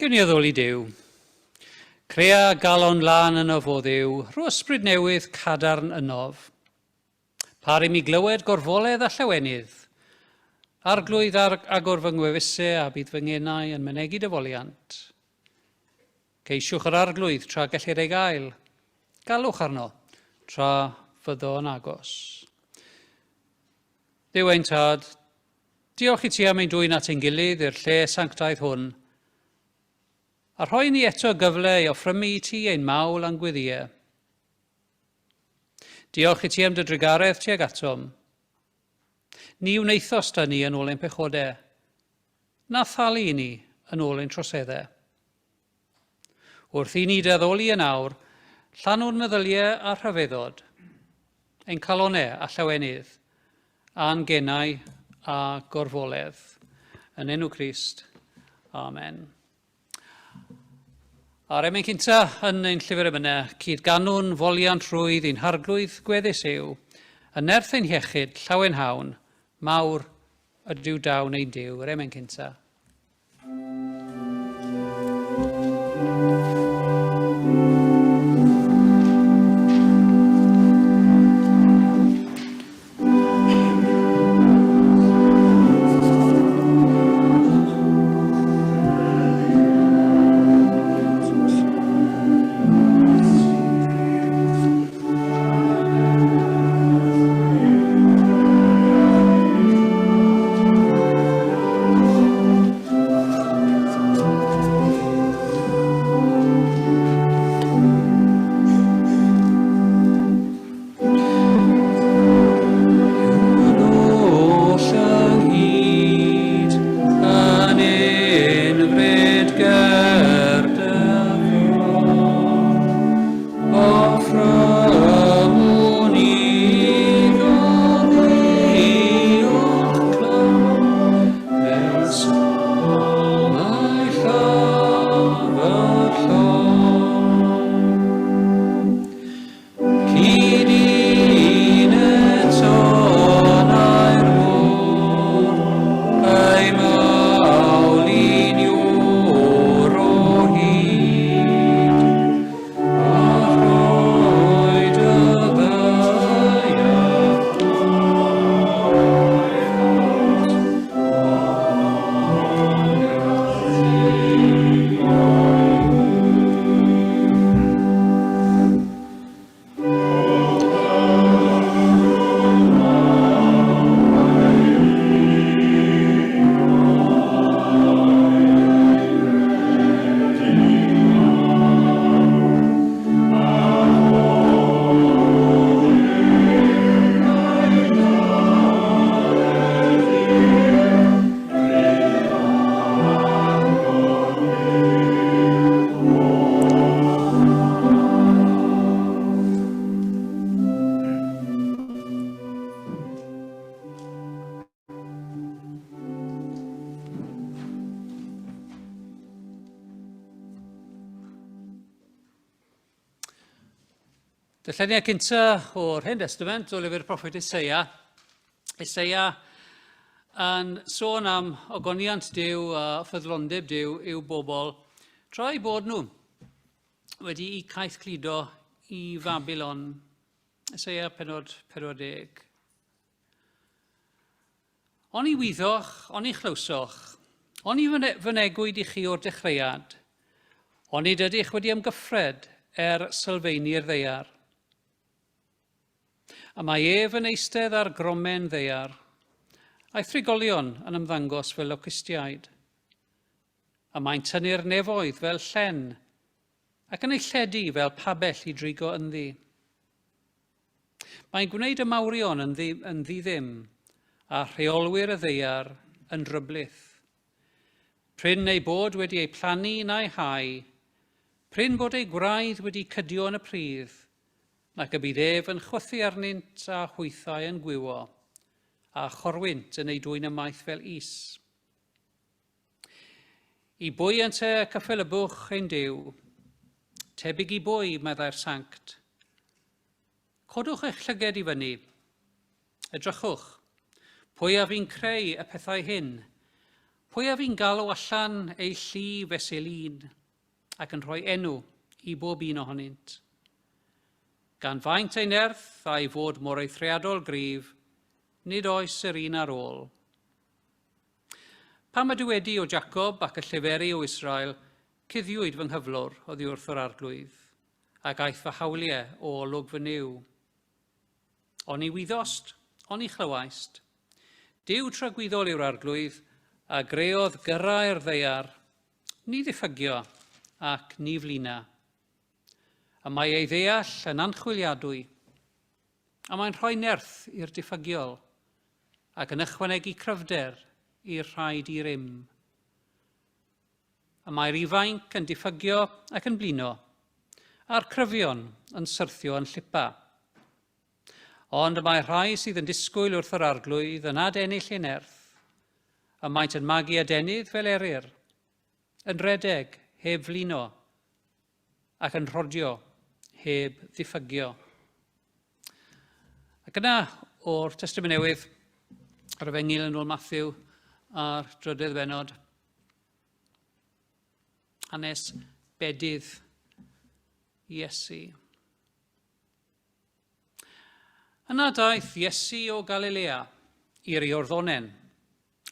Gewn ni addoli Duw. Crea galon lân ynof o Dduw, rho ysbryd newydd cadarn ynof. Par i mi glywed gorfoledd a llawenydd. Arglwydd ar agor fy ngwefusau a bydd fy ngenau yn mynegi dy foliant. Ceisiwch yr arglwydd tra gellir ei gael. Galwch arno tra fyddo yn agos. Dduw ein tad, Diolch i ti am ein dwyn at ein gilydd i'r lle sanctaidd hwn, a rhoi ni eto gyfle i offrymu i ti ein mawl a'n gweddïau. Diolch i ti am dy drugaredd tuag atom. Ni wnaethost â ni yn ôl ein pechodau, na thalu i ni yn ôl ein troseddau. Wrth i ni dy addoli yn awr, llanw'n meddyliau a rhyfeddod, ein calonau a llawenydd, a'n genau a gorfoledd. Yn enw Crist. Amen. A'r emyn cynta yn ein llyfr emynau, cyd ganwn foliant rhwydd i'n harglwydd gweddus yw, yn nerth ein hiechyd, llawenhawn, mawr ydyw dawn ein Duw. Yr emyn cynta. Darlleniad cynta o'r Hen Testament o lyfr proffwyd Eseia. Eseia yn sôn am ogoniant Duw a ffyddlondeb Duw i'w bobl tra eu bod nhw wedi'u caethgludo i Fabilon. Eseia penod 40. Oni wyddoch, oni chlywsoch, oni fynegwyd i chi o'r dechreuad, onid ydych wedi ymgyffred er sylfeini'r ddaear. A mae ef yn eistedd ar gromen ddaear, a'i thrigolion yn ymddangos fel locustiaid. A mae'n tynnu'r nefoedd fel llen, ac yn ei lledu fel pabell i drigo ynddi. Mae'n gwneud y mawrion yn, ddi, yn ddi-ddim a rheolwyr y ddaear yn dryblith. Prin eu bod wedi eu plannu na'u hau, prin bod eu gwraidd wedi cydio yn y pridd, nac y bydd ef yn chwythu arnynt a hwythau yn gwywo, a chorwynt yn eu dwyn ymaith fel is. I bwy ynte y cyffelybuwch ein Duw? Tebyg i bwy, meddai'r sanct. Codwch eich llyged i fyny. Edrychwch. Pwy a fu'n creu y pethau hyn? Pwy a fi'n galw allan eu llu fesul un, ac yn rhoi enw i bob un ohonynt? Gan faint ei nerth a'i fod mor eithriadol gryf, nid oes yr un ar ôl. Pam y dywedi o Jacob ac y lleferi o Israel, Cuddiwyd fy nghyflwr oddi wrth yr Arglwydd, ac aeth fy hawliau o olwg fy Nuw. Oni wyddost, oni chlywaist? Duw tragwyddol yw'r Arglwydd, a greodd gyrrau'r ddaear, ni ddiffygio ac ni flina. Y mae ei ddeall yn anchwiliadwy, a mae'n rhoi nerth i'r diffygiol ac yn ychwanegu cryfder i'r rhai di-rym. Y mae'r ifainc yn diffygio ac yn blino, a'r cryfion yn syrthio yn llipa. Ond y mae rhai sydd yn disgwyl wrth yr Arglwydd yn adennill ei nerth, y maent yn magu adenydd fel eryr, yn rhedeg heb flino, ac yn rhodio heb ddiffygio. Ac yna, o'r Testament Newydd, yr Efengyl yn ôl Matthew a'r drydedd bennod, hanes bedydd Iesu. Yna daeth Iesu o Galilea i'r Iorddonen,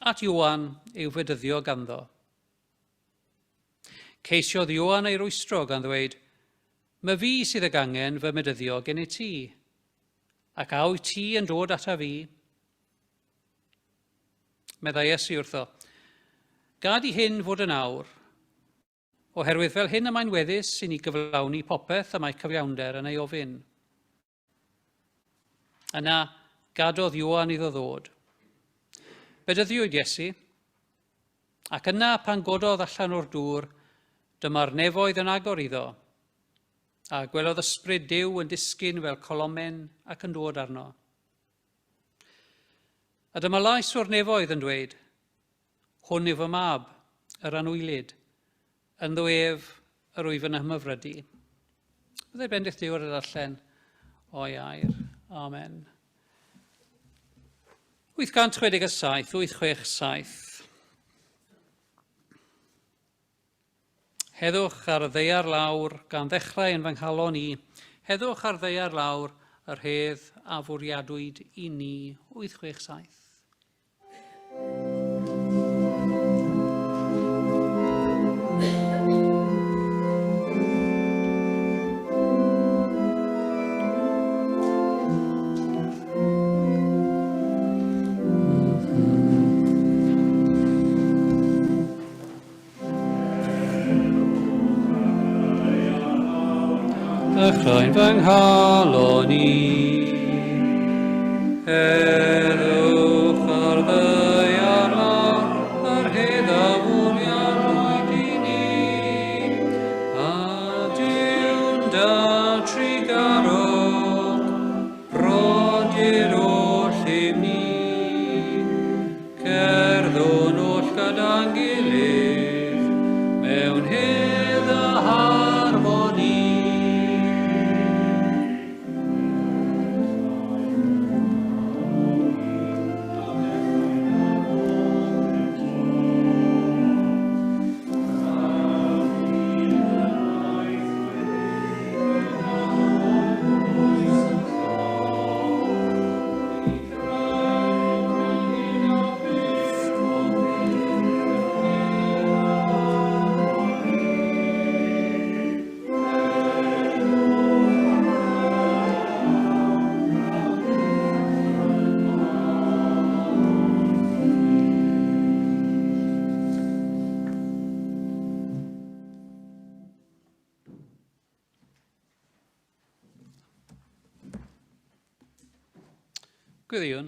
at Ioan i'w fedyddio ganddo. Ceisiodd Ioan ei rwystro gan ddweud, My fi sydd ag angen fy medyddio gennyt ti, ac a wyt ti yn dod ata fi? Meddai Iesu wrtho, Gad i hyn fod yn awr, oherwydd fel hyn y mae'n weddus i ni gyflawni popeth y mae cyfiawnder yn ei ofyn. Yna, gadodd Ioan iddo ddod. Bedyddiwyd Iesu, ac yna pan gododd allan o'r dŵr, dyma'r nefoedd yn agor iddo, a gwelodd ysbryd Duw yn disgyn fel colomen ac yn dod arno. A dyma lais o'r nefoedd yn dweud, Hwn yw fy mab, yr anwylyd, ynddo ef yr wyf yn ymhyfrydu. Byddai bendith Duw ar y darllen o'i air. Amen. 867, 867. Heddwch ar y ddaear lawr, gan ddechrau yn fy nghalon i. Heddwch ar ddaear lawr, yr hedd a fwriadwyd i ni. 867. Dechrau'n fy nghalon i. Heddwch ar ddaear lawr, yr hedd a fwriadwyd i ni. A Duw'n da trugarog, brodyr oll im ni. Cerddwn oll gyda'n gilydd mewn hedd a harmoni. Gweddïwn.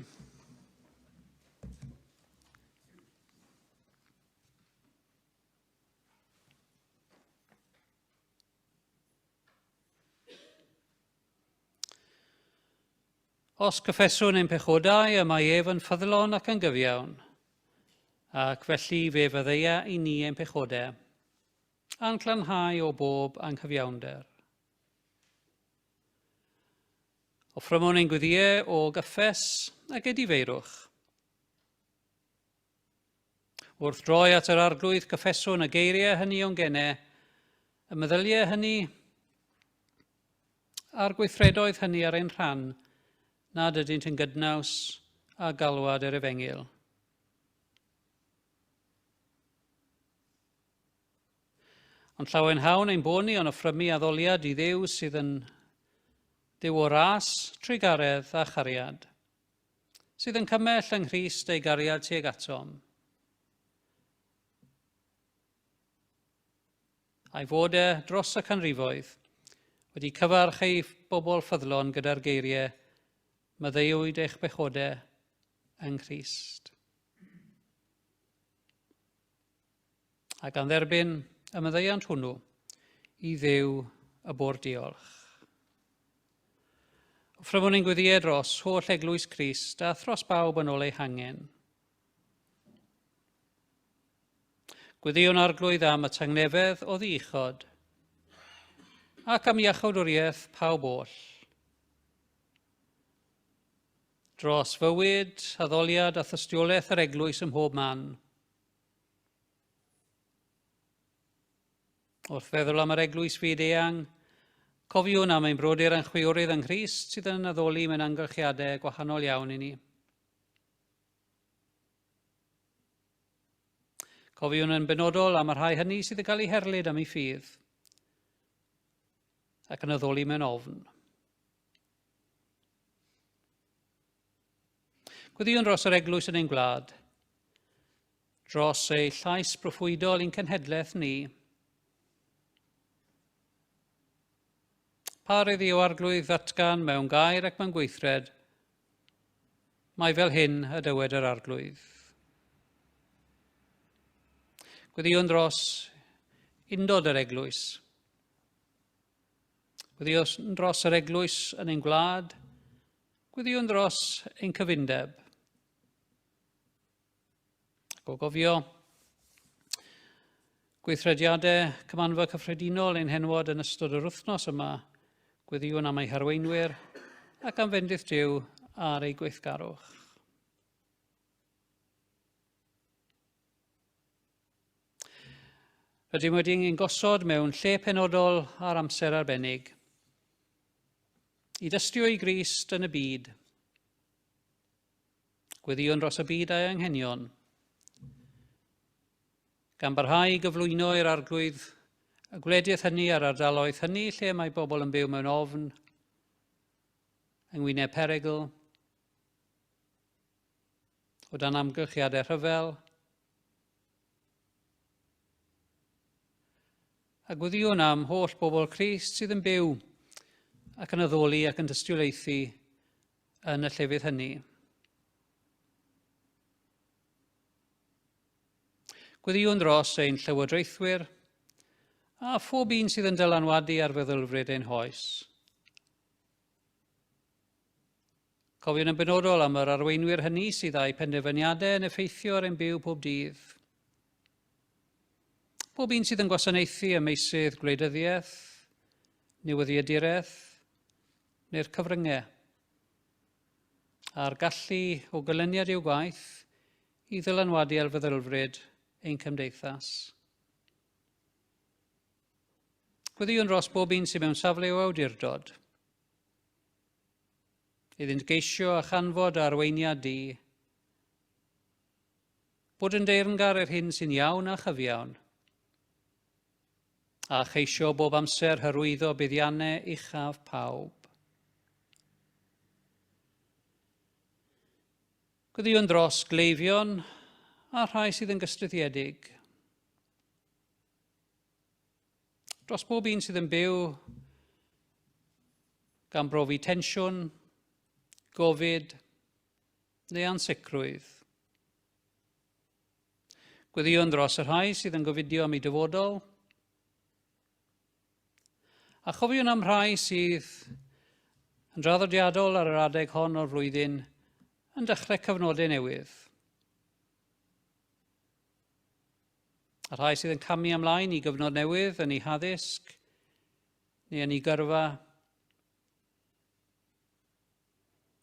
Os cyffeswn ein pechodau, y mae ef yn ffyddlon ac yn gyfiawn, ac felly fe fyddeia i ni ein pechodau, a'n glanhau o bob anghyfiawnder. Offrymwn ein gweddiau o gyffes ac edifeirwch. Wrth droi at yr Arglwydd cyffeswn y geiriau hynny o'n gene, y meddyliau hynny a'r gweithredoedd hynny ar ein rhan nad ydynt yn gydnaws â galwad yr Efengyl. Ond llawenhawn ein bod ni o'n offrymu addoliad i Dduw sydd yn Dduw o ras, trugaredd a chariad, sydd yn cymell yng Nghrist ei gariad tuag atom. A'i fod e dros y canrifoedd wedi cyfarch ei bobl ffyddlon gyda'r geiriau, Maddeuwyd eich pechodau yng Nghrist. A gan dderbyn y maddeuant hwnnw, i Dduw y bo'r diolch. Offrymwn ein gweddiau dros holl eglwys Crist a thros bawb yn ôl ei hangen. Gweddïwn Arglwydd am y tangnefedd oddi uchod, ac am iachawdwriaeth pawb oll. Dros fywyd, addoliad a thystiolaeth yr eglwys ym mhob man. Wrth feddwl am yr eglwys fyd eang, cofiwn am ein brodyr a'n chwiorydd yng Nghrist sydd yn addoli mewn amgylchiadau gwahanol iawn i ni. Cofiwn yn benodol am y rhai hynny sydd yn cael eu herlid am eu ffydd ac yn addoli mewn ofn. Gweddïwn dros yr eglwys yn ein gwlad, dros ei llais proffwydol i'n cenhedlaeth ni. Pa ryddi o arglwydd ddatgan mewn gair ac mewn gweithred Mae fel hyn y dywed yr Arglwydd. Gweddïwn dros undod yr eglwys. Gweddïwn dros yr eglwys yn ein gwlad. Gweddïwn dros ein cyfundeb. Ac o gofio gweithrediadau Cymanfa Cyffredinol ein henwod yn ystod yr wythnos yma, gweddïwn am ei harweinwyr ac am fendith Duw ar ei gweithgarwch. Rydym wedi ein gosod mewn lle penodol ar amser arbennig i dystio i Grist yn y byd. Gweddïwn dros y byd a'i anghenion. Gan barhau i gyflwyno i'r Arglwydd y gwledydd hynny a'r ardaloedd hynny lle mae bobl yn byw mewn ofn, yng ngwyneb perygl, o dan amgylchiadau rhyfel, a gweddïwn am holl bobl Crist sydd yn byw ac yn addoli ac yn tystiolaethu yn y llefydd hynny. Gweddïwn dros ein llywodraethwyr a phob un sydd yn dylanwadu ar feddylfryd ein hoes. Cofiwn yn benodol am yr arweinwyr hynny sydd â'u penderfyniadau yn effeithio ar ein byw pob dydd. Pob un sydd yn gwasanaethu ym meysydd gwleidyddiaeth, newyddiaduraeth, neu'r cyfryngau, a'r gallu o gylyniad i'w gwaith i ddylanwadu ar feddylfryd ein cymdeithas. Gweddïwn dros bob un sydd mewn safle o awdurdod, iddynt geisio a chanfod arweiniad di, bod yn deyrngar i'r hyn sy'n iawn a chyfiawn, a cheisio bob amser hyrwyddo buddiannau uchaf pawb. Gweddïwn dros gleifion a rhai sydd yn gysylltiedig. Dros bob un sydd yn byw gan brofi tensiwn, gofid neu ansicrwydd. Gweddïwn dros y rhai sydd yn gofidio am eu dyfodol, a chofiwn am rhai sydd yn draddodiadol ar yr adeg hon o'r flwyddyn yn dechrau cyfnodau newydd. A rhai sydd yn camu ymlaen i gyfnod newydd yn eu haddysg neu yn eu gyrfa.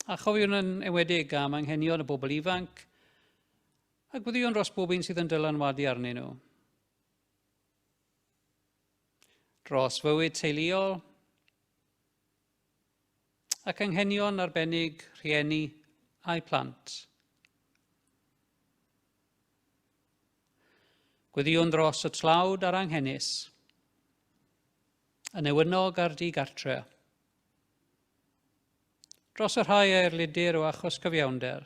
A chofiwn yn enwedig am anghenion y bobl ifanc. A gweddïwn dros bob un sydd yn dylanwadu arnyn nhw. Dros fywyd teuluol ac anghenion arbennig rhieni a'u plant. Gweddïwn dros y tlawd a'r anghenus, y newynog a'r digartre. Dros y rhai a erlidir o achos cyfiawnder,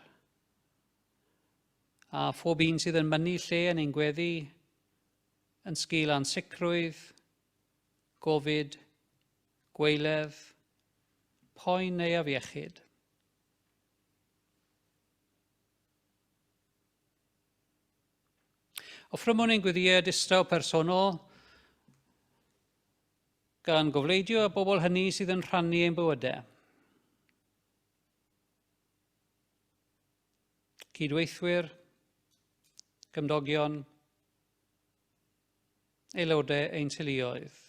a phob un sydd yn mynnu lle yn ein gweddi yn sgil ansicrwydd, gofid, gweiledd, poen neu afiechyd. Offrymwn ein gweddïau distaw personol gan gofleidio y bobl hynny sydd yn rhannu ein bywydau. Cydweithwyr, cymdogion, aelodau ein teuluoedd.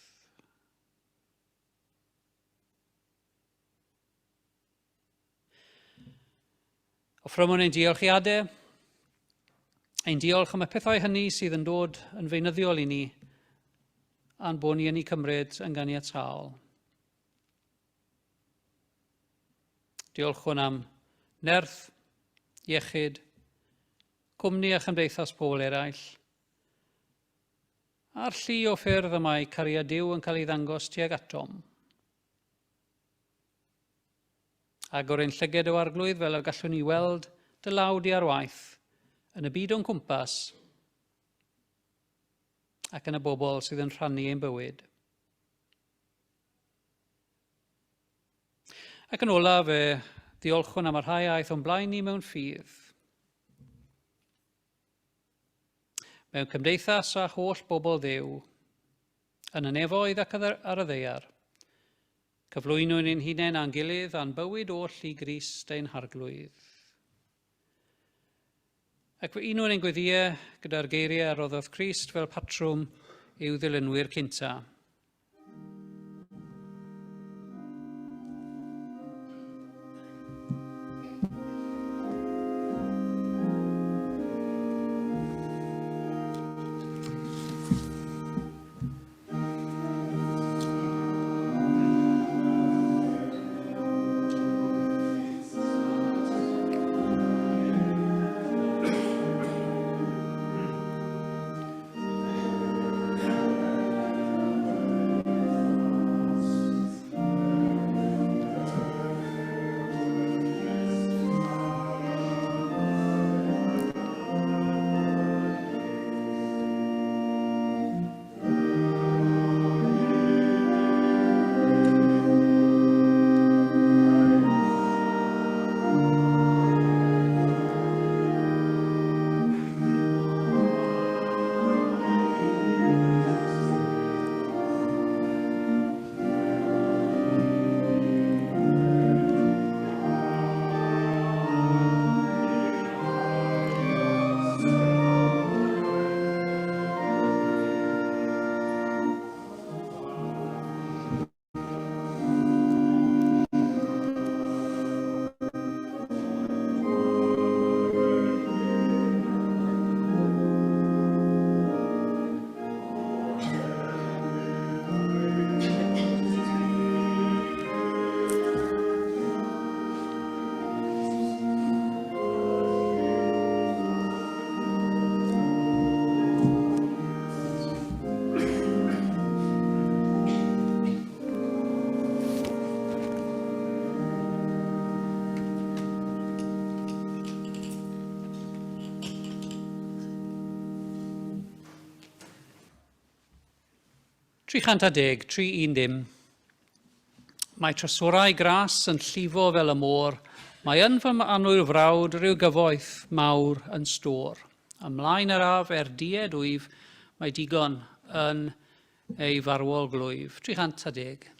Offrymwn ein diolchiadau, ein diolch am y pethau hynny sydd yn dod yn feunyddiol i ni a'n bod ni yn eu cymryd yn ganiataol. Diolchwn am nerth, iechyd, cwmni a chymdeithas pobl eraill, a'r llu o ffyrdd y mae cariad Duw yn cael ei ddangos tuag atom. Agor ein llyged o Arglwydd fel y gallwn ni weld dy law di ar waith yn y byd o'n cwmpas ac yn y bobl sydd yn rhannu ein bywyd. Ac yn olaf, fe ddiolchwn am y rhai aeth o'n blaen ni mewn ffydd. Mewn cymdeithas â holl bobl Dduw, yn y nefoedd ac ar y ddaear, Cyflwynwn ein hunain a'n gilydd a'n bywyd oll i Grist ein Harglwydd. Ac fe unwn ein gweddïau gyda'r geiriau a roddodd Crist fel patrwm i'w ddilynwyr cynta. 310, 310. Mae trysorau gras yn llifo fel y môr, mae yn fy annwyl frawd rhyw gyfoeth mawr yn stôr. Ymlaen yr af er died wyf, mae digon yn ei farwol glwyf. 310.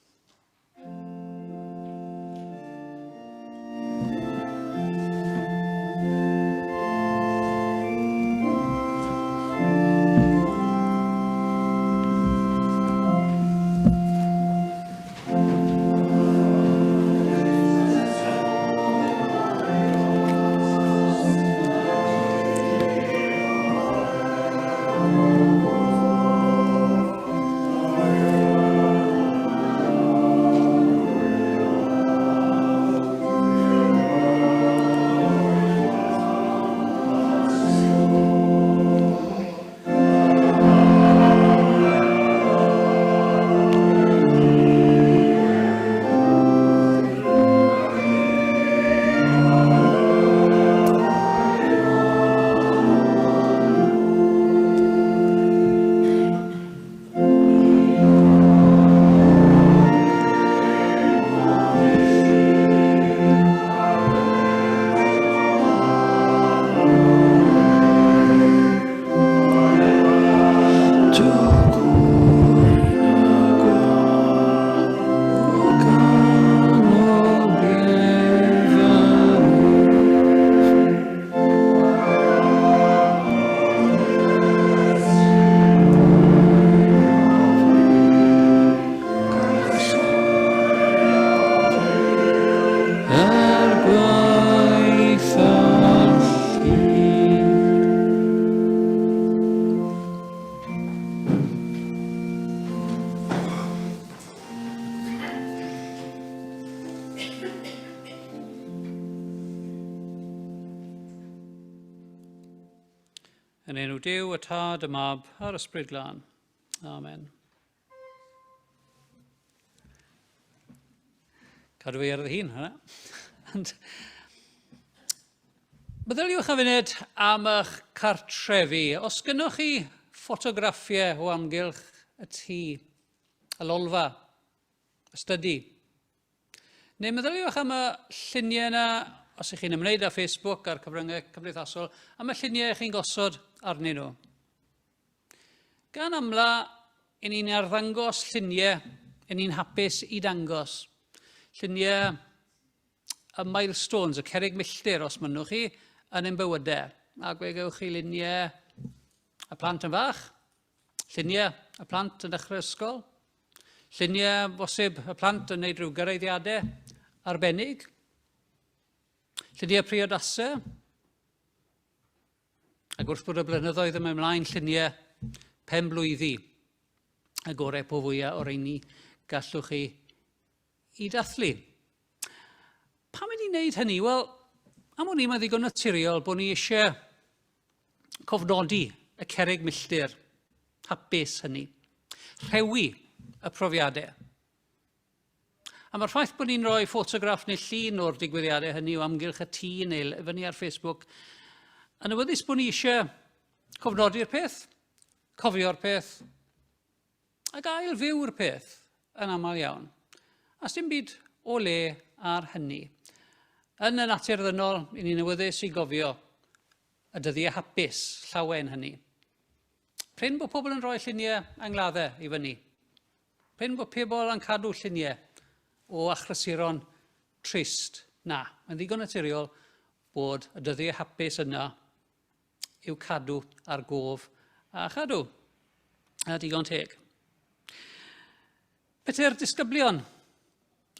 Yn enw Duw, y Tad, y Mab, a'r Ysbryd Glân. Amen. Cadw fi ar fy hun, hwnna. Ond, meddyliwch am funud am eich cartrefi. Os gynnwch chi ffotograffiau o amgylch y tŷ, y lolfa, y stydi, Neu meddyliwch am y lluniau yna, os ych chi'n ymwneud â Facebook a'r cyfryngau cymdeithasol, am y lluniau chi'n gosod arnyn nhw. Gan amla, i ni'n arddangos lluniau, i ni'n hapus i dangos. Lluniau y milestones, y cerrig milltir, os mynnwch chi, yn ein bywydau. Ac fe gewch chi luniau y plant yn fach, lluniau y plant yn dechrau ysgol, Lluniau, bosib, y plant yn gwneud rhyw gyraeddiadau arbennig. Lluniau priodasau. Ac wrth bod y blynyddoedd yn mynd ymlaen, lluniau pen blwyddi. Y gorau po fwyaf o'r rheini gallwch chi i dathlu. Pam i ni'n gwneud hynny? Wel, am o'n i, mae'n ddigon naturiol bod ni eisiau cofnodi y cerrig milltir hapus hynny, rhewi y profiadau. A mae'r ffaith bod ni'n rhoi ffotograff neu llun o'r digwyddiadau hynny o amgylch y tŷ neu fyny ar Facebook, yn awyddus bod ni eisiau cofnodi'r peth, cofio'r peth, ac ail fyw'r peth yn aml iawn. A sdim byd o le ar hynny. Yn y natur ddynol, i ni'n awyddus i gofio y dyddiau hapus, llawen hynny. Prin bod pobl yn rhoi lluniau angladdau i fyny. Prin bod pobl yn cadw lluniau o achlysuron trist. Na, mae'n ddigon naturiol bod y dyddiau hapus yna i'w cadw ar gof a chadw. A digon teg. Petai'r disgyblion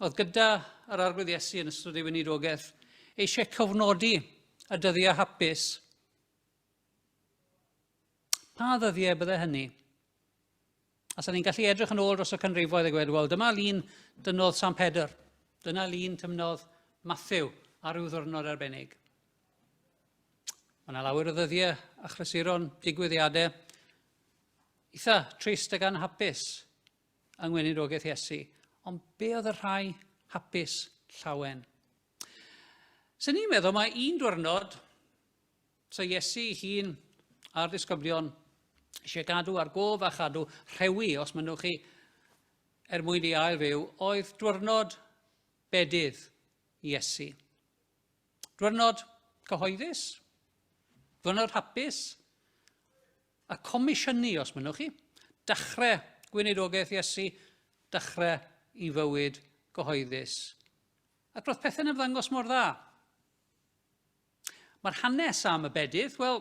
oedd gyda yr Arglwydd Iesu yn ystod ei weinidogaeth eisiau cofnodi y dyddiau hapus, pa ddyddiau bydde hynny? A sa'n ni'n gallu edrych yn ôl dros y canrifoedd a gweud, wel, dyma lun dynodd San Pedr, dyna lun tymnodd Matthew ar ryw ddwrnod arbennig. Mae yna lawer o ddyddiau, achlysuron, digwyddiadau, eitha trist ac anhapus yng ngweinidogaeth Iesu, ond be oedd y rhai hapus llawen? Sy'n ni'n meddwl mae un diwrnod, so Iesu ei hun a'r disgyblion eisiau gadw ar gof a chadw rhewi, os mynnwch chi, er mwyn i ail fyw, oedd diwrnod bedydd Iesu. Dwyrnod cyhoeddus, dwyrnod hapus, a comisiynu, os mynnwch chi, dechrau gweinidogaeth Iesu, dechrau i fywyd gyhoeddus. Ac roedd pethau'n ymddangos mor dda. Mae'r hanes am y bedydd, wel,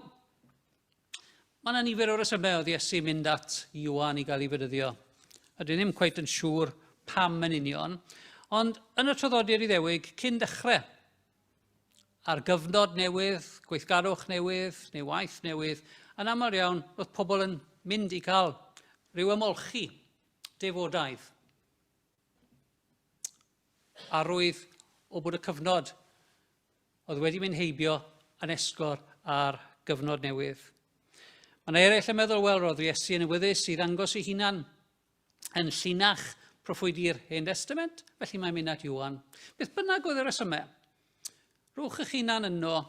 mae yna nifer o resymau oedd Iesu mynd at Ioan i gael ei fedyddio. A dwi ddim cweit yn siŵr pam yn union, ond yn y traddodiad Iddewig, cyn dechrau ar gyfnod newydd, gweithgarwch newydd neu waith newydd, yn aml iawn roedd pobl yn mynd i cael rhyw ymolchi defodaidd. Arwydd o bod y cyfnod oedd wedi mynd heibio yn esgor ar gyfnod newydd. Mae yna eraill yn meddwl, wel, roedd Iesu yn awyddus i ddangos ei hunan yn llinach proffwydi'r Hen Testament, felly mae'n mynd at Ioan. Beth bynnag oedd y resymau, rhowch eich hunan yno,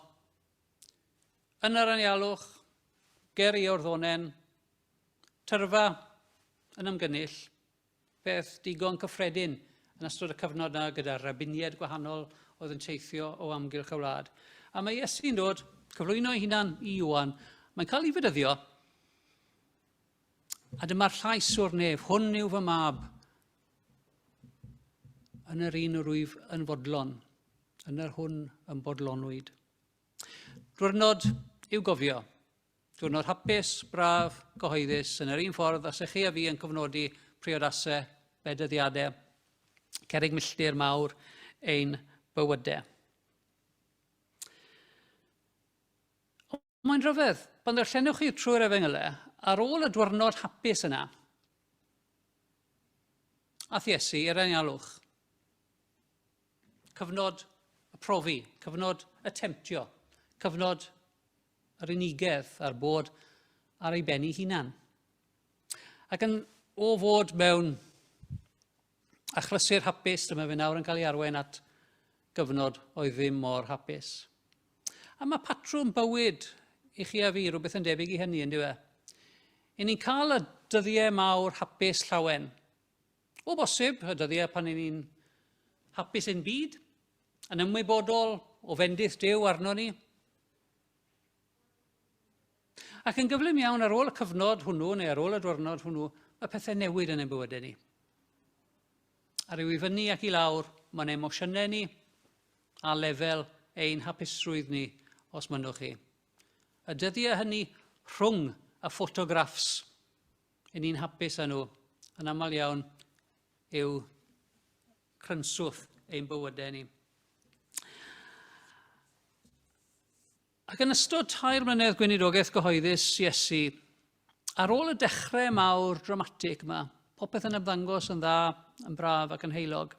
yn yr anialwch, ger i orddonen, tyrfa yn ymgynnull, Peth digon cyffredin yn ystod y cyfnod yna gyda'r rabiniaid gwahanol oedd yn teithio o amgylch y wlad. A mae Iesu'n dod, cyflwyno ei hunan i Ioan, mae'n cael ei fedyddio, a dyma'r llais o'r nef, hwn yw fy mab, yn yr un yr wyf yn fodlon, yn yr hwn yn bodlonwyd. Dwrnod i'w gofio, Diwrnod hapus, braf, gyhoeddus, yn yr un ffordd as chi a fi yn cofnodi priodasau, bedyddiadau, cerrig milltir mawr ein bywydau. Mae'n rhyfedd, pan ddarllenwch chi trwy'r efengylau, ar ôl y diwrnod hapus yna, ath Iesu i'r anialwch. Cyfnod y profi, cyfnod y temtio, cyfnod yr unigedd a'r bod ar ei ben ei hunan. Ac yn o fod mewn achlysur hapus, dyma fe nawr yn cael ei arwain at gyfnod oedd ddim mor hapus. A mae patrwm bywyd i chi a fi rhywbeth yn debyg i hynny, yn dyw e? I ni'n cael y dyddiau mawr hapus llawen. O bosib, y dyddiau pan i ni'n hapus ein byd, yn ymwybodol o fendith Duw arno ni. Ac yn gyflym iawn ar ôl y cyfnod hwnnw, neu ar ôl y diwrnod hwnnw, mae pethau newid yn ein bywydau ni. A rhyw i fyny ac i lawr, mae'n emosiynau ni a lefel ein hapusrwydd ni, os mynnwch chi. Y dyddiau hynny rhwng y ffotograffs, i ni'n hapus â nhw, yn aml iawn yw crynswth ein bywydau ni. Ac yn ystod tair mlynedd gweinidogaeth gyhoeddus Iesu, ar ôl y dechrau mawr dramatig yma, popeth yn ymddangos yn dda, yn braf ac yn heilog,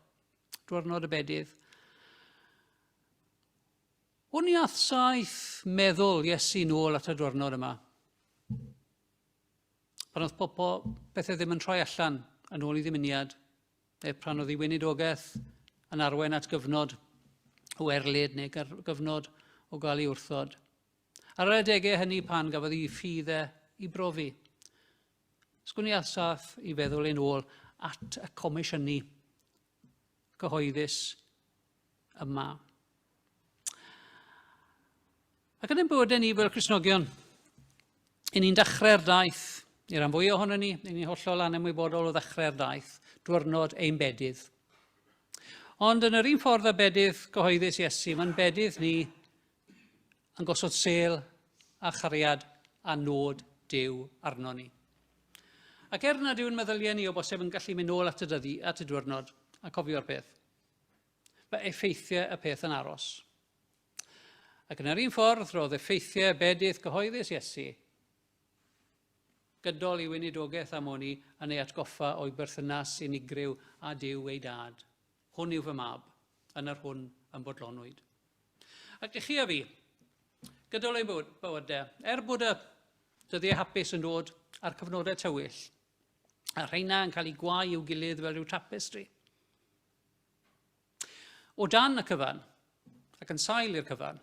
dwrnod y bedydd. Wn i ath saeth meddwl Iesu nôl at y dwrnod yma. Pan oedd popo pethau ddim yn troi allan yn ôl i ddymuniad, neu pan oedd ei weinidogaeth yn arwain at gyfnod o erlid neu gyfnod o gael ei wrthod. Ar yr adegau hynny pan gafodd ei ffydd e i brofi. Sgwn i saff i feddwl ein ôl at y comisiynu cyhoeddus yma. Ac yn ein bywydau ni fel Cristnogion, i ni'n dechrau'r daith, i ran fwy ohono ni, i ni'n hollol anymwybodol o ddechrau'r daith, dwrnod ein bedydd. Ond yn yr un ffordd â bedydd gyhoeddus Iesu, mae'n bedydd ni yn gosod sêl a chariad a nod Duw arno ni. Ac er nad yw'n meddyliau ni o bosib yn gallu mynd nôl at y dyddi, at y diwrnod, a cofio'r peth, mae effeithiau y peth yn aros. Ac yn yr un ffordd, roedd effeithiau bedydd cyhoeddus Iesu gydol ei weinidogaeth am wn i yn ei atgoffa o'i berthynas unigryw â Duw ei dad. Hwn yw fy mab, yn yr hwn yn bodlonwyd. Ac i chi a fi, gydol ein bywydau, er bod y dyddiau hapus yn dod a'r cyfnodau tywyll, a rheina yn cael eu gwau i'w gilydd fel rhyw tapestri, O dan y cyfan, ac yn sail i'r cyfan,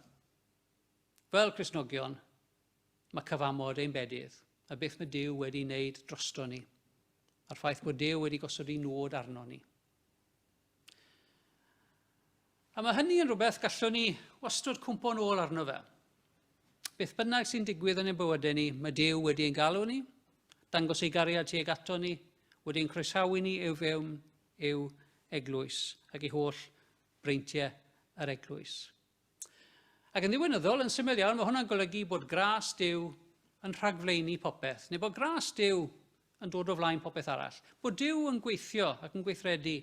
fel Cristnogion, mae cyfamod ein bedydd, a beth mae Duw wedi wneud drosto ni, a'r ffaith bod Duw wedi gosod ei nod arno ni. A mae hynny yn rhywbeth gallwn ni wastod cwmpo'n ôl arno fe. Beth bynnag sy'n digwydd yn ein bywydau ni, mae Duw wedi ein galw ni, dangos ei gariad tuag ato ni, wedi ein croesawu ni i'w fewn i'w eglwys ac i holl breintiau yr eglwys. Ac yn ddiwinyddol, yn syml iawn, mae hwnna'n golygu bod gras Duw yn rhagflaenu popeth, neu bod gras Duw yn dod o flaen popeth arall. Bod Duw yn gweithio ac yn gweithredu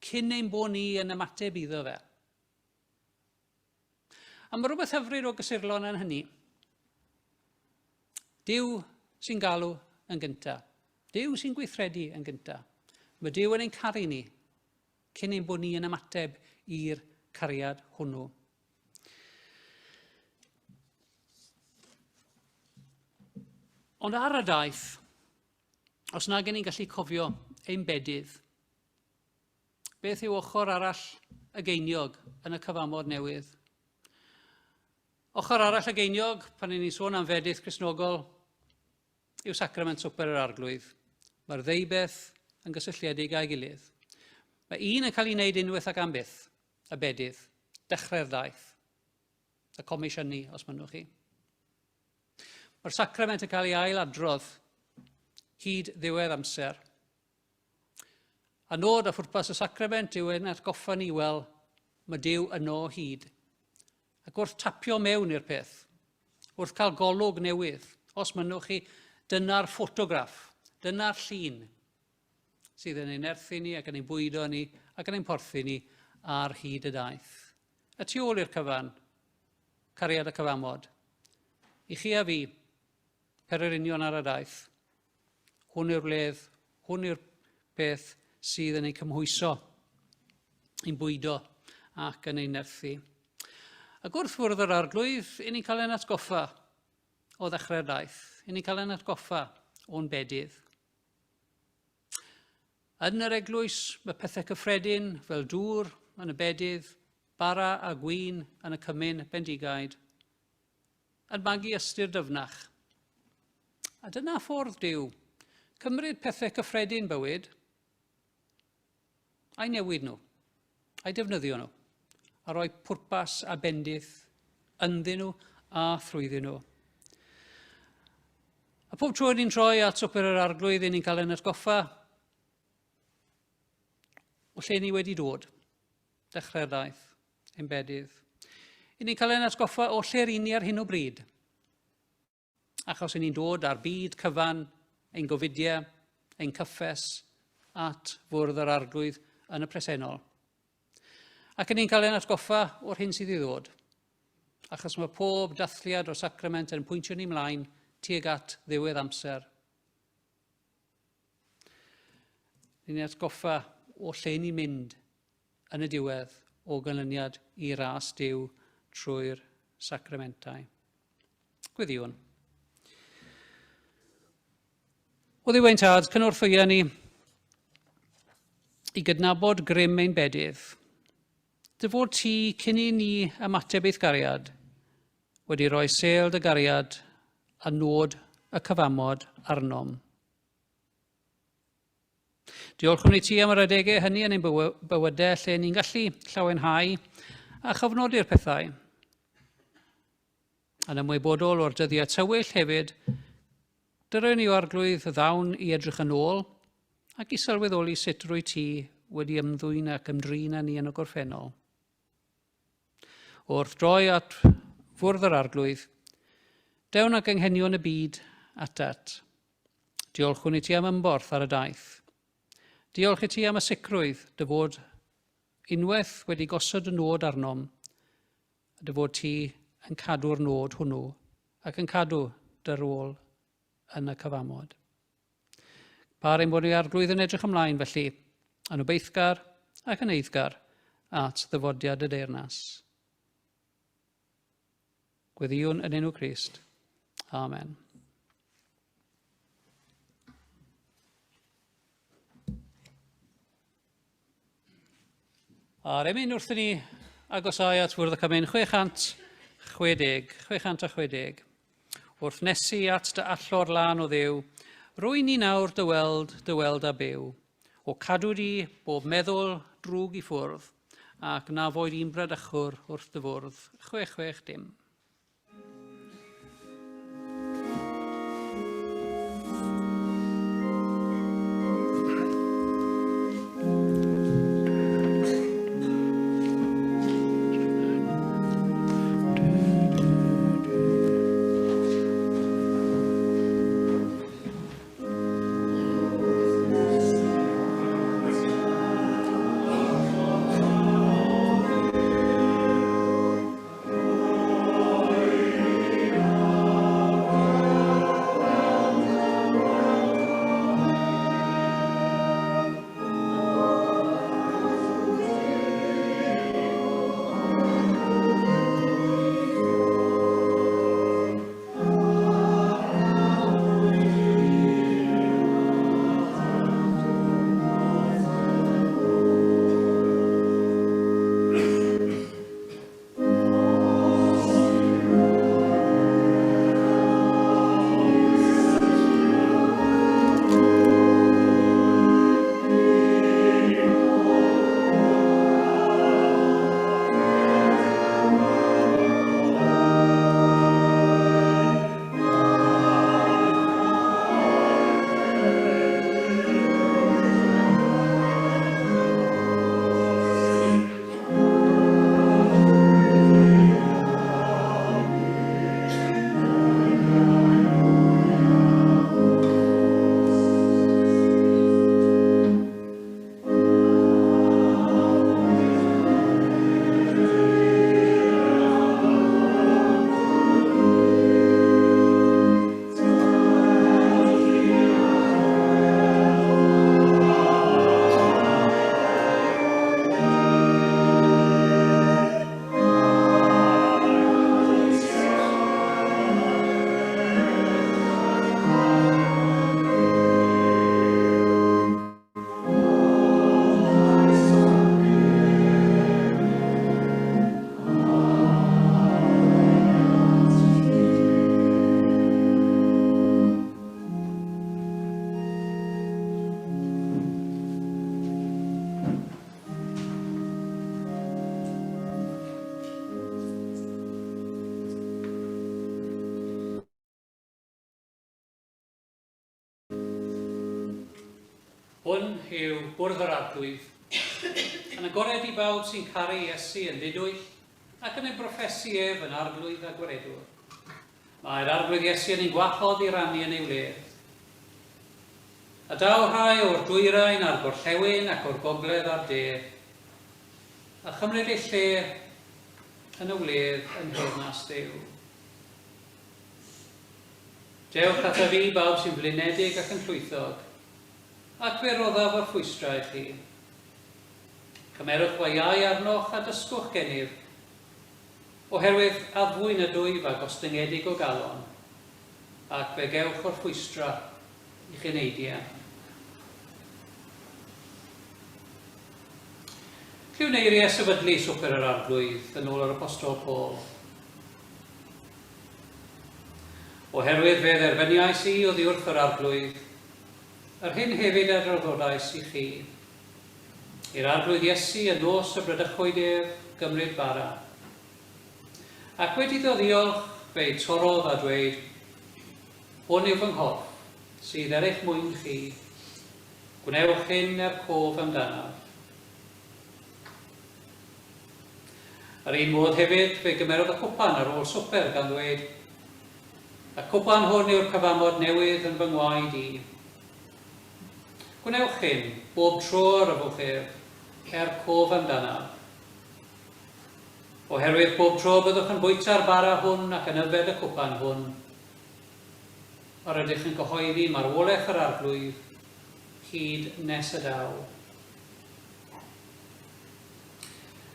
cyn ein bod ni yn ymateb iddo fe. A mae rhywbeth hyfryd o gysurlon yn hynny. Duw sy'n galw yn gyntaf. Duw sy'n gweithredu yn gyntaf. Mae Duw yn ein caru ni cyn ein bod ni yn ymateb i'r cariad hwnnw. Ond ar y daith, os nag ni'n gallu cofio ein bedydd, Beth yw ochr arall y geiniog yn y cyfamod newydd? Ochr arall y geiniog, pan ni'n sôn am fedydd Cristnogol, yw sacrament swper yr arglwydd. Mae'r ddeubeth yn gysylltiedig â'i gilydd. Mae un yn cael ei wneud unwaith ac am byth, y bedydd, dechrau'r daith, y comisiynu, os mynnwch chi. Mae'r sacrament yn cael ei ail-adrodd hyd ddiwedd amser. A nod a phwrpas y sacrament yw ein atgoffa ni, wel, mae Duw yno o hyd. Ac wrth tapio mewn i'r peth, wrth cael golwg newydd, os mynnwch chi, dyna'r ffotograff, dyna'r llun sydd yn ein erthu ni ac yn ein bwydo ni ac yn ein porthi ni ar hyd y daith. Y tu ôl i'r cyfan, cariad y cyfamod. I chi a fi, pererinion ar y daith, Hwn yw'r wledd, hwn yw'r peth sydd yn ei cymhwyso, i'n bwydo ac yn ei nerthu. Ac wrth fwrdd yr arglwydd, i ni'n cael ein atgoffa o ddechrau'r daith, i ni'n cael ein atgoffa o'n bedydd. Yn yr eglwys, mae pethau cyffredin fel dŵr yn y bedydd, bara a gwin yn y cymun bendigaid, yn magu ystyr dyfnach. A dyna ffordd Duw, cymryd pethau cyffredin bywyd, a'i newid nhw, a'i defnyddio nhw, a rhoi pwrpas a bendith ynddyn nhw a thrwyddyn nhw. A pob tro ni'n troi at swper yr arglwydd, ni'n cael ein atgoffa o lle ni wedi dod, dechrau'r daith, ein bedydd. I ni'n cael ein atgoffa o lle'r un ni ar hyn o bryd. Achos i ni'n dod â'r byd cyfan, ein gofidiau, ein cyffes, at fwrdd yr arglwydd yn y presennol. Ac yn ni'n cael ein atgoffa o'r hyn sydd i ddod. Achos mae pob dathliad o'r sacrament yn pwyntio ni mlaen tuag at ddiwedd amser. Ni'n atgoffa o lle ni'n mynd yn y diwedd o ganlyniad i ras Duw trwy'r sacramentau. Gweddïwn. O Dduw ein Tad, cynorthwya ni i gydnabod grym ein bedydd. Dy fod ti cyn i ni ymateb eith gariad, wedi rhoi sêl dy gariad a nod y cyfamod arnom. Diolchwn i ti am yr adegau hynny yn ein bywydau lle ni'n gallu llawenhau a chyfnodi'r pethau. Yn ymwybodol o'r dyddiau tywyll hefyd, dyrwn i arglwydd y ddawn i edrych yn ôl ac i sylweddoli sut rwy ti wedi ymddwyn ac ymdrin â ni yn y gorffennol. Wrth droi at fwrdd yr arglwydd, dewn ag anghenion y byd atat. Diolchwn i ti am ymborth ar y daith. Diolch i ti am y sicrwydd dy fod unwaith wedi gosod y nod arnom, a dy fod ti yn cadw'r nod hwnnw ac yn cadw dy rôl yn y cyfamod. Par ein bod ni arglwydd yn edrych ymlaen felly, yn obeithgar ac yn eiddgar at ddyfodiad y deyrnas. Gweddïwn yn enw Crist. Amen. A'r emyn wrth i ni agosau at fwrdd y cymun 660, 660. Wrth nesu at dy allor lân o Dduw, rwy'n ni nawr dy weld, dy weld a byw. O cadw di bob meddwl drwg i ffwrdd, ac na foed un bradychwr wrth dy fwrdd. 660. Hwn yw Bwrdd yr Arglwydd, yn agored i bawb sy'n caru Iesu yn ddidwyll ac yn ei broffesu ef yn Arglwydd a Gwaredwr. Mae'r Arglwydd Iesu yn ein gwahodd i rannu yn ei wledd. A daw rhai o'r dwyrain a'r gorllewin ac o'r gogledd a'r de, a chymryd eu lle yn y wledd yn nheyrnas Dduw. Dewch ataf fi, bawb sy'n flinedig ac yn llwythog, ac fe roddaf orffwystra i chi. Cymerwch waeau arnoch a dysgwch gennyf, oherwydd addfwyn ydwyf a gostyngedig o galon, ac fe gewch orffwystra i'ch eneidiau. Clywn eiriau sefydlu Swper yr Arglwydd yn ôl yr Apostol Paul. Oherwydd fe dderbyniais i oddi wrth yr Arglwydd, yr hyn hefyd a draddodais i chi. I'r Arglwydd Iesu y nos y bradychwyd ef, gymryd bara. Ac wedi iddo ddiolch, fe'i torrodd a dweud, Hwn yw fy nghorff, sydd er eich mwyn chi. Gwnewch hyn er cof amdanaf. Yr un modd hefyd, fe gymerodd y cwpan ar ôl swper, gan ddweud, Y cwpan hwn yw'r cyfamod newydd yn fy ngwaed i. Gwnewch hyn, bob tro yr yfwch ef, er cof amdanaf. Oherwydd bob tro byddwch yn bwyta'r bara hwn ac yn yfed y cwpan hwn, yr ydych yn cyhoeddi marwolaeth yr Arglwydd hyd nes y daw.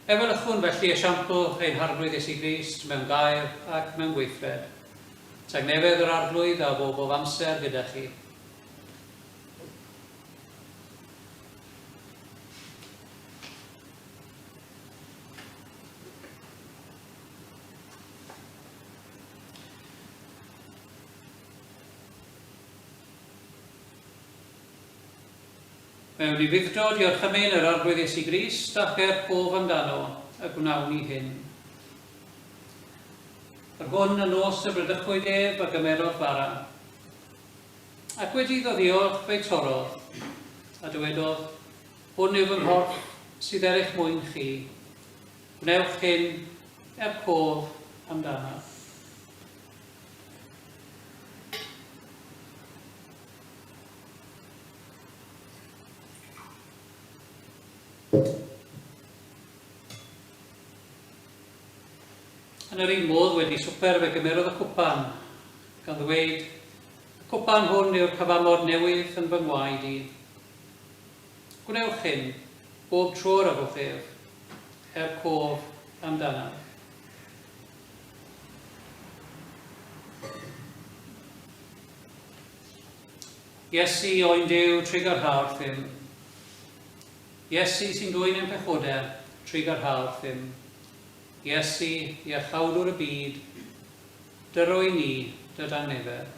Efelychwn felly esiampl ein Harglwydd Iesu Grist mewn gair ac mewn gweithred. Tangnefedd yr Arglwydd a fo bob amser gyda chi. Mewn ufudd-dod i orchymyn yr Arglwydd Iesu Grist ac er cof amdano y gwnawn ni hyn. Yr hwn y nos y bradychwyd ef a gymerodd fara, ac wedi iddo ddiolch fe'i torrodd, a dywedodd, Hwn yw fy nghorff sydd er eich mwyn chi, gwnewch hyn er cof amdanaf. Yn yr un modd, wedi swper fe gymerodd y cwpan, gan ddweud, Y cwpan hwn yw'r cyfamod newydd yn fy ngwaed i. Gwnewch hyn, bob tro yr yfwch ef, er cof amdanaf. Iesu, Oen Duw, trugarha wrthym. Iesu sy'n dwyn ein pechodau, trugarha wrthym. Iesu, Iachawdwr y byd, dyro i ni dy dangnefedd.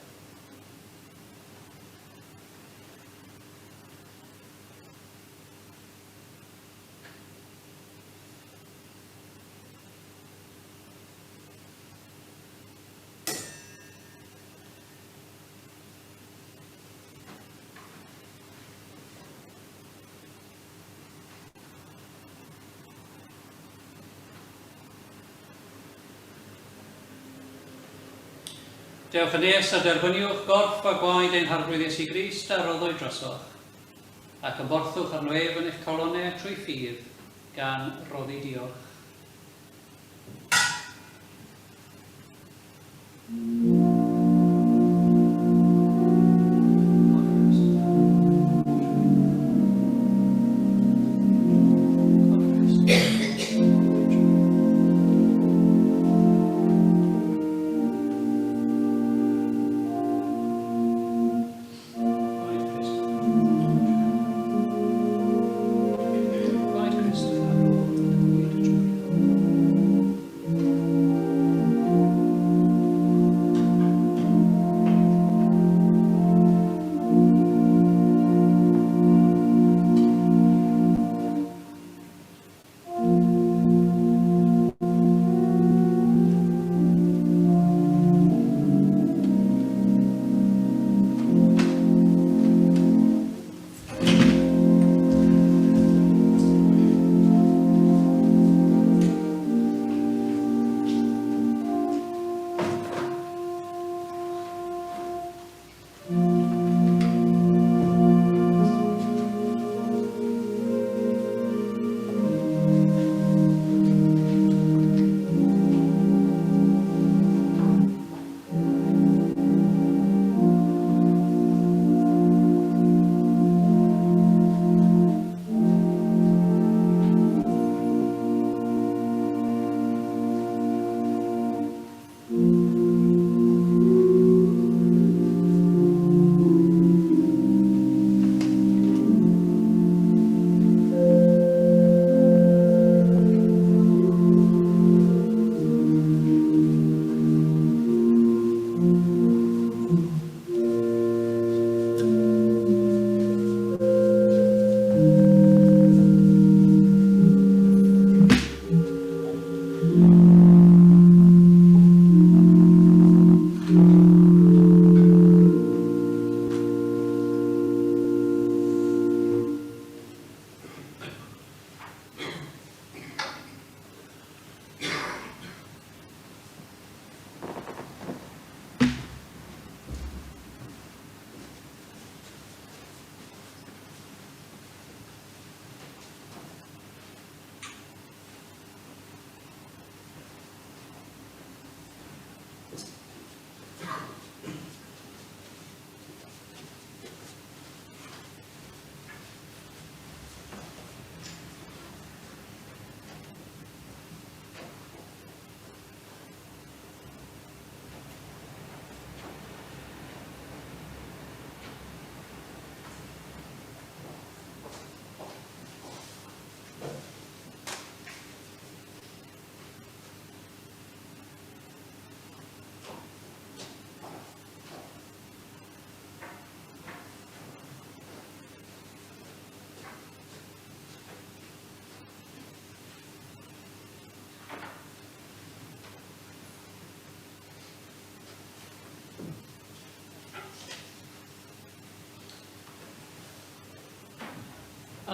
Dewch yn nes a derbyniwch gorff a gwaed ein Harglwydd Iesu Grist a roddwyd drosoch, ac ymborthwch arno ef yn eich calonnau trwy ffydd, gan roddi diolch.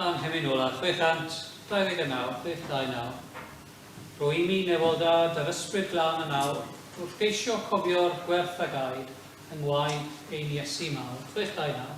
A'n hemyn ola, 629, 629. Rho i mi nefol dad yr ysbryd glân yn awr, wrth geisio cofio'r gwerth a gaed yng ngwaed ein Iesu mawr. 629.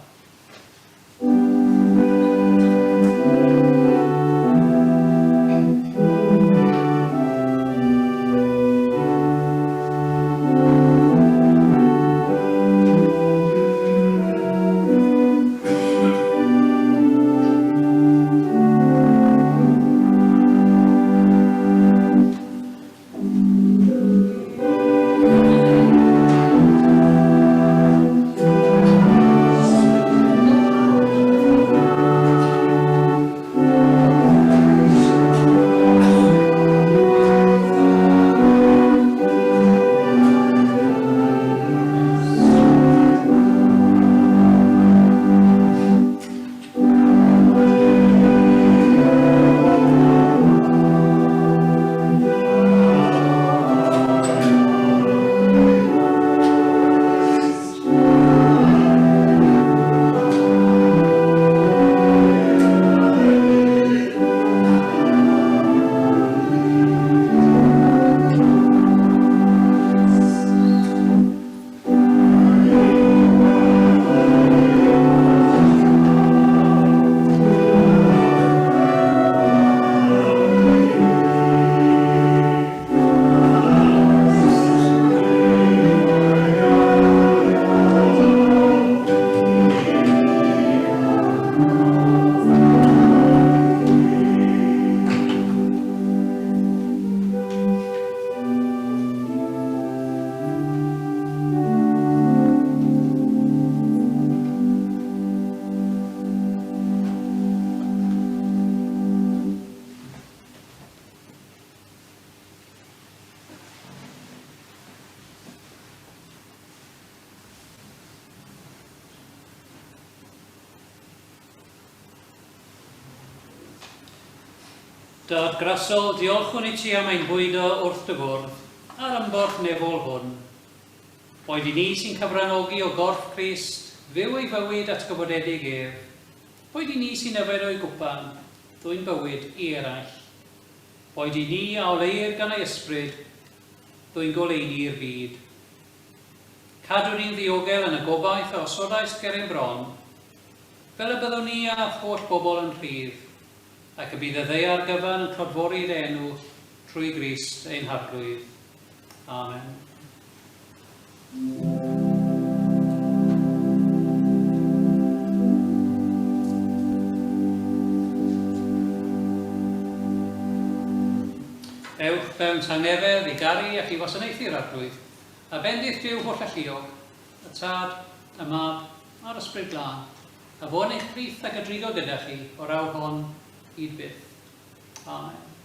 Dad grasol, diolchwn i ti am ein bwydo wrth dy fwrdd a'r ymborth nefol hwn. Boed i ni sy'n cyfranogi o gorff Crist fyw ei fywyd atgyfodedig ef. Boed i ni sy'n yfed o'i gwpan ddwyn bywyd i eraill. Boed i ni a oleuir gan ei ysbryd ddwyn goleuni i'r byd. Cadw ni'n ddiogel yn y gobaith a osodaist ger ein bron, fel y byddwn ni a'th holl bobl yn rhydd, ac y bydd y ddaear gyfan yn clodfori dy enw trwy Grist ein Harglwydd. Amen. Ewch mewn tangnefedd i garu ac i wasanaethu'r Arglwydd, a bendith Duw Hollalluog, y Tad, y Mab, a'r Ysbryd Glân, a fo yn eich plith ac y drigo gyda chi o'r awr hon hyd byth. Amen.